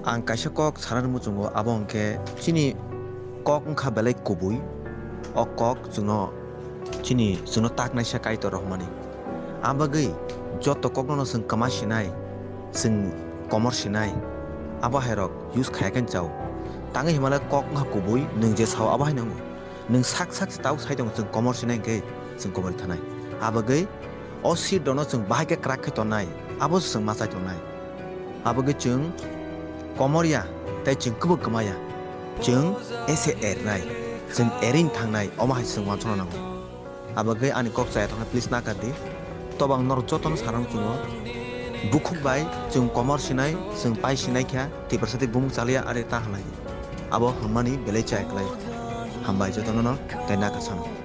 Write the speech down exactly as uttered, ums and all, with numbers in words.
Ang kaisa kok sana muchungo, abo hwnkhe chini kok wngkha belai kubui. O kok chwngno chini, chwngno taknaisa Kaitor rohormani. Abagwi joto kokno chwng kwma sinai, chwng komor sinai, abo hairok use khaya khe chao. Tangwi himale kok wngkha kubui, nwng je sao abo hai nango. Nwng sak sak se tau sai tongo, chwng komor sinai hwnkhe chwng komor thanai. Abagwi o seat rokno chwng bahai khe kwrak khe tongnai, abo se chwng ma chai tongnai. Abagwi chwng komor ya, tei chwng kwbwi kwma ya. Chwng ese ernai, chwng erin thangnai, omo hai chwng uansukna nango. Abagwi ani kok chaya thangkhe please nakar di. Tobo ang norok jotono sana muchungo. Bukhuk bai chwng komor sinai, chwng pai sinai kha, Tiprasa tei bumung chaliya ari ta halai. Abo hwnmani belai chaya kwlai. Hambai jotono no tei nakar sana.